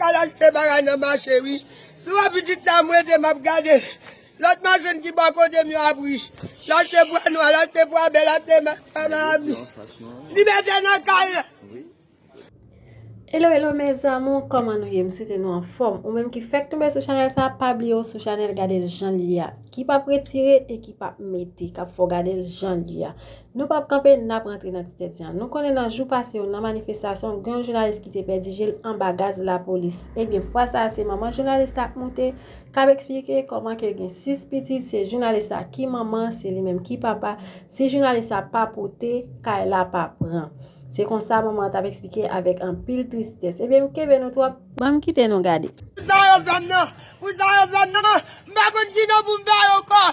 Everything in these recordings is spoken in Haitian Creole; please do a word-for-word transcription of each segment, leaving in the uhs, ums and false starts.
al achte bagay nan mache, wi. Si w wè pitit sa, m rete, m ap gade. Lòt machann ki bò kote m yo ap ri. L achte pwa nwa, l achte pwa bèl, l achte ma-, ma-, mami. Li mete nan kay la. Hello, hello, mes amours, kòman nou ye? M swete nou anfòm. Ou menm ki fèk tonbe sou chanèl sa, pa bliye w sou chanèl, gade l jan l ye a. Ki p ap retire e ki p ap mete, k ap fè w gade l jan l ye a. Nou p ap kanpe, n ap rantre nan ti tèt an. Nou konnen nan jou pase yo, nan manifestasyon, gen yon jounalis ki te pèdi je l anba gaz lapolis. Ebyen, fwa sa a, se manman jounalis la k moute, k ap eksplike kòman ke l gen sis pitit, se jounalis la ki manman, se li menm ki papa. Si jounalis la pa pote, kay la pa pran. Se konsa manman an t ap eksplike avèk anpil tristès. Ebyen, m kenbe nou twòp, ban m kite nou gade. Pou sa yo fè m nan, pou sa yo fè m nan, m pa konn ki non pou m ba yo ankò.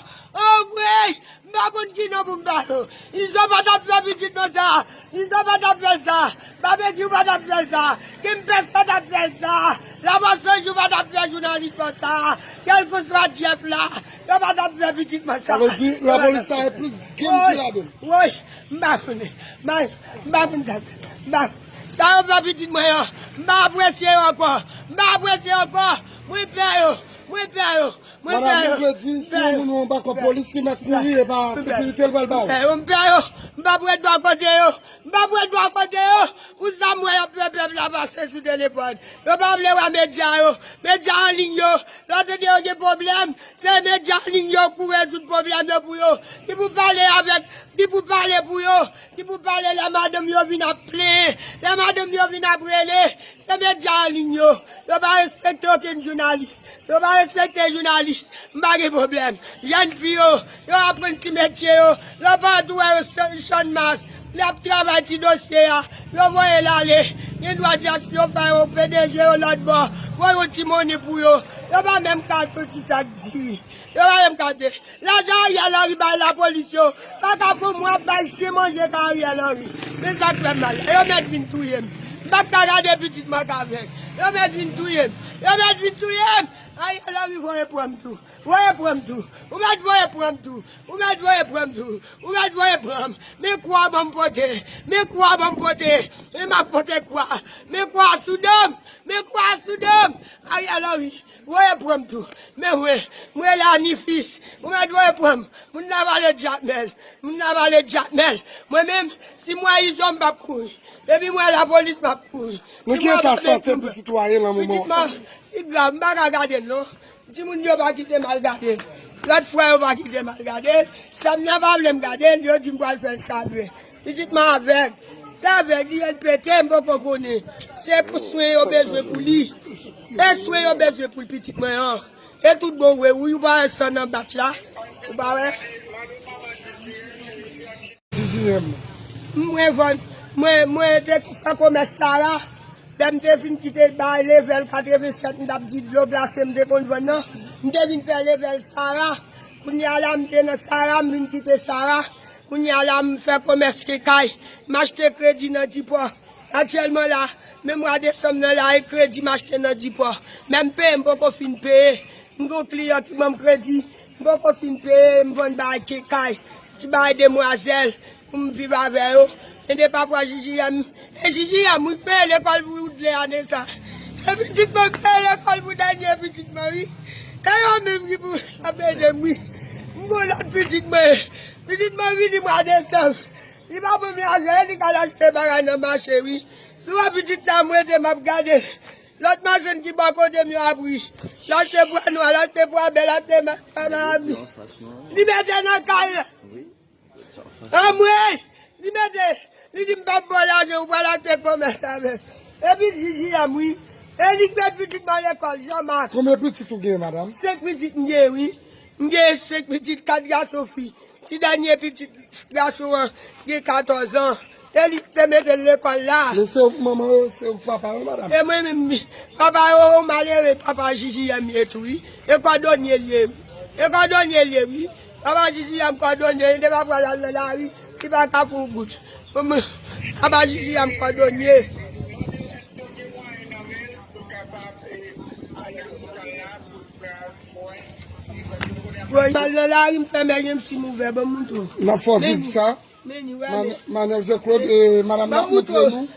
Oh, wi, m pa konn ki non pou m ba yo. Izo pa t ap fè pitit mwen sa. Izo pa t ap fè l sa. Babekyou pa t ap fè l sa. Kempès pa t ap fè l sa. Lapòs Sanjou pa t ap fè jounalis mwen sa. Kèlkeswa Jeff la, yo pa t ap fè pitit mwen sa. Sa vle di, lapolis sa e plis gang ki ladan l. Woy, m pa konnen. M pa, m pa konn sa. M pa, sa yo fè pitit mwen an, m pa apresye yo ankò. M pa apresye yo ankò. Mwen pè yo. Mwen pè yo. Mwen pè yo. Madam, ou vle di, si yon moun ou anba kò polis, li mèt kouri, e pa sekirite l pral ba ou. M pè yo. M pè yo. M p ap ret bò kote yo. M p ap ret bò kote yo. Pou sa m wè y ap fè pèp la pase sou telefòn. Yo pa vle wè medya yo. Medya an liy yo. Lè w tande yo gen pwoblèm, se medya an liy yo pou rezoud pwoblèm yo pou yo. Ki pou pale avèk, ki pou pale pou yo. Ki pou pale lè madanm yo vin ap plenyen, lè madanm yo vin ap rele. Se medya an liy yo. Yo pa respekte okenn jounalis. Yo pa respekte jounalis. M pa gen pwoblèm. Jèn fi yo, yo aprann ti metye yo. Lè w pa tou wè yo chan-, Channmas, y ap travay ti dosye a. Yo voye l ale. Gen dwa just yo fè yo P D G yo lòt bò. Voye yon ti monnen pou yo. Yo pa menm ka achte yon ti sak diri. Yo pa menm ka achte. Lajan Ariel Henry bay lapolis yo, pa ka pran mwen ap bay chen manje ka Ariel Henry. Men sa k fè m mal la. Yo mèt vin touye m. M p ap ka gade pitit mwen ak avèg. Yo mèt vin touye m. Yo mèt vin touye m. Ariel Henry voye pran m tou. Voye pran m tou. Ou mèt voye pran m tou. Ou mèt voye pran m tou. Ou mèt voye pran m. Men kwa ban m pote. Men kwa ban m pote. Men m ap pote kwa. Men kwa sou do m. Men kwa sou do m. Ariel Henry. Voye pran m tou. Men mwen, mwen la ni fis. Ou mèt voye pran m. Moun la pale Jakmèl. Moun la pale Jakmèl. Mwen menm, si m wè Izo, m p ap kouri. Depi m wè lapolis, m ap kouri. Nan ki eta sante pitit ou a ye nan moman? Pitit mwen, li grav, m pa ka gade l non. Timoun yo pa kite m al gade l. Lòt fwa yo pa kite m al gade l. Sè m nan pa vle m gade l, yo di m pral fè l chagren. Pitit mwen avèg. Li avèg, li el pete, m poko konnen. Se pou swen yo bezwen pou li. E swen yo bezwen pou l pitit mwen an. E tout bon vre, wi, ou pa wè san nan batch la? Ou pa wè? Mwen vann, mwen, mwen te fè komès Sara. Lè m te fin kite bay levèl katrevennsèt, m t ap di dlo glase m te konn vann nan. M te vin fè levèl Sara. Kounye a la, m te nan Sara, m vin kite Sara. Kounye a la, m fè komès kekay. M achte kredi nan Dipò. Aktyèlman la, men mwa desanm nan la, e kredi m achte nan Dipò. Men m peye, m poko fin peye. M gen yon kliyan ki ban m kredi, m poko fin peye, m vann bagay kekay. Ti bagay demwazèl, pou m viv avè yo. E de papwa Jijiyèm. E Jijiyèm, wi, k peye lekòl pou wout lè ane sa. E pitit mwen k peye lekòl pou dènye pitit mwen, wi. E yo menm ki pou ap ede m, wi. M gon lòt pitit mwen. Pitit mwen vini mwa desanm. Li pa ban m lajan, e li k al achte bagay nan mache, wi. Si w wè pitit sa, m rete, m ap gade l. Lòt machann ki bò kote m yo ap ri. L achte pwa nwa, l achte pwa bèl, l achte ma-, ma-, ma-, li mete nan kay la. Anmwey! Li mete, li di m p ap ba w lajan, ou pral achte komès avè l. Epi Jijiyèm, wi. E li k met pitit mwen lekòl, Jean Marc. Konbyen pitit ou gen, madanm? Senk pitit m gen, wi. M gen senk pitit, kat gason fi. Ti dènye pitit gason an gen katòz an. E li te mete l lekòl la. Men se ou k manman yo, se ou k papa yo, madanm? E mwen menm, papa yo, malere, papa Jijiyèm ye tou, wi. E kòdonye l ye, wi. E kòdonye l ye, wi. Papa Jijiyèm kòdonye, li te pa pral al nan lari, li pa ka fè yon goud. Mwen, papa Jijiyèm kòdonye. Mwen al nan lari, m fèmen je m, si m ouvè, ban m montre w. N ap fè w viv sa. Man- Manel Jean Claude, e, madanm nan ap montre nou,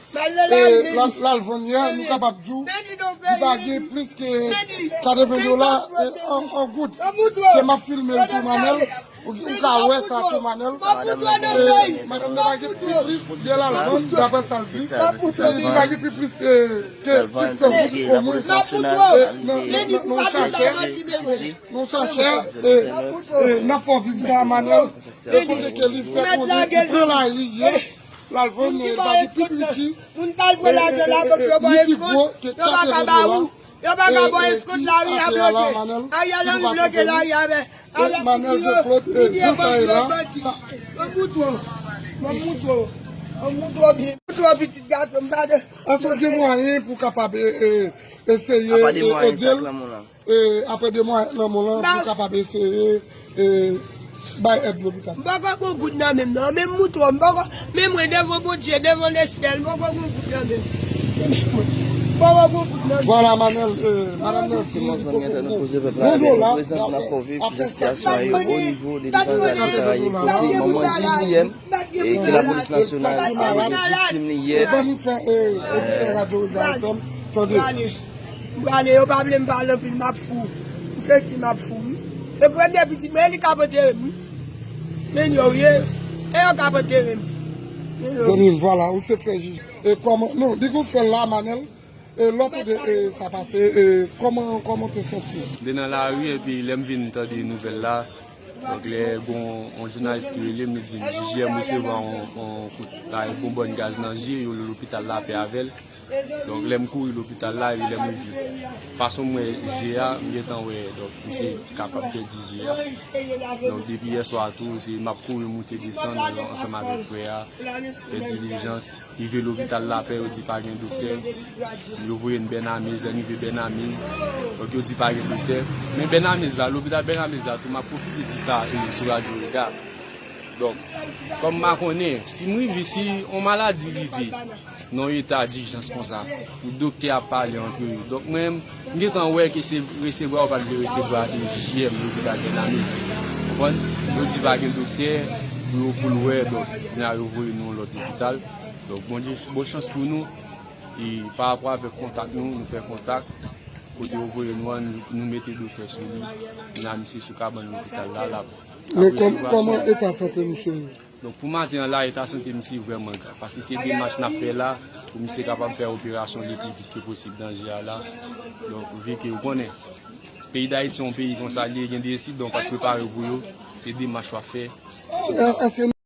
e, l al vann yè, nou kapab di w li pa gen plis ke katreven dola, e, an, an goud. Ke m ap filme l tou, Manel. Ou, ou ka wè sa tou, Manel. E, madanm nan pa gen pi plis, yè l al vann, daprè sa l di. Li pa gen pi plis, e, ke senk san goud omwen. E, nan, nan, nan, nan chachè, nan chachè, e, e, n ap fè w viv sa, Manel. E sonje ke li fè konnen li pran lari li ye, l al vann, e, li pa gen pi piti, e, e, e, e, ni pi gwo ke katreven dola. Yo pa ka ba w eskont, lari a bloke. Ariel Henry bloke lari a avè, avè Manel Jean Claude, e, jan sa ye la. Mwen moutre w, mwen moutre w, mwen moutre w byen. Moutre w pitit gason m, pa de. Èske w gen mwayen pou w kapab, e, e, eseye, e, ede l? E, apre de mwa lanmò lan, pou w kapab eseye, e, bay èd lopital. M poko gon goud nan men m non, men m moutre w, m poko, men mwen devan Bondye, devan lesyèl, m poko gon goud nan men m. M poko gon goud nan men m. Vwala, Manel, e, madanm nan di li poko gon, gon dola, apre sa, e, e, ki lapolis nasyonal ap viktim li yè. Prale, prale, yo pa vle m pale anpil, m ap fou. M santi m ap fou, wi. E premye pitit mwen, e li k ap antere m, wi. Men yo, wi. E yo k ap antere m. Men yo. Zanmi m, vwala, ou se frè Jiji. E kòman, non, li gon sèl la, Manel. E lè w tande, e, sa pase, e, kòman, kòman w te santi w? M te nan lari, epi lè m vin tande nouvèl la, donk, lè gon yon jounalis ki rele m, li di m, Jiji M resevwa yon, yon kout, yon bonbòn gaz nan je, yo lopital Lapè avè l. Donk, lè m kouri lopital la, epi lè m rive, fason m wè je a, m gentan wè, donk, misye kapab pèdi je a. Donk, depi yè swa tou, se m ap kouri moute desann ansanm avèk frè a, fè dilijans. Rive lopital Lapè, yo di pa gen doktè. Yo voye n Bènamiz, lè n rive Bènamiz, donk yo di pa gen doktè. Men Bènamiz la, lopital Bènamiz la tou, m ap pwofite di sa, e, sou Radyo Rega. Donk, kòm m pa konnen, si m rive, si yon maladi rive nan yon eta dijans konsa, pou doktè ap pale antre yo. Donk, mwen, m gentan wè ke se resevwa yo pa t vle resevwa, e, J J M, lopital Bènamiz. Konprann? Yo di pa gen doktè pou yo, pou l wè, donk, kounye a yo voye nou yon lòt lopital. Donk, Bondye, bon chans pou nou. E pa rapò avèk kontak nou, nou fè kontak. Kote yo voye nou an, nou, nou mete doktè sou li. Kounye a misye sou kabann lopital la, l ap, l ap resevwa swen. Men kòm, kòman eta sante misye ye? Donk, pou maten an la, eta sante misye vrèman grav. Paske se demach n ap fè la, pou misye kapab fè operasyon li pi vit ke posib nan je a la. Donk, vi ke ou konnen, peyi Dayiti se yon peyi konsa li ye, gen de ensidan w pa t prepare pou yo, se demach w ap fè. E, èske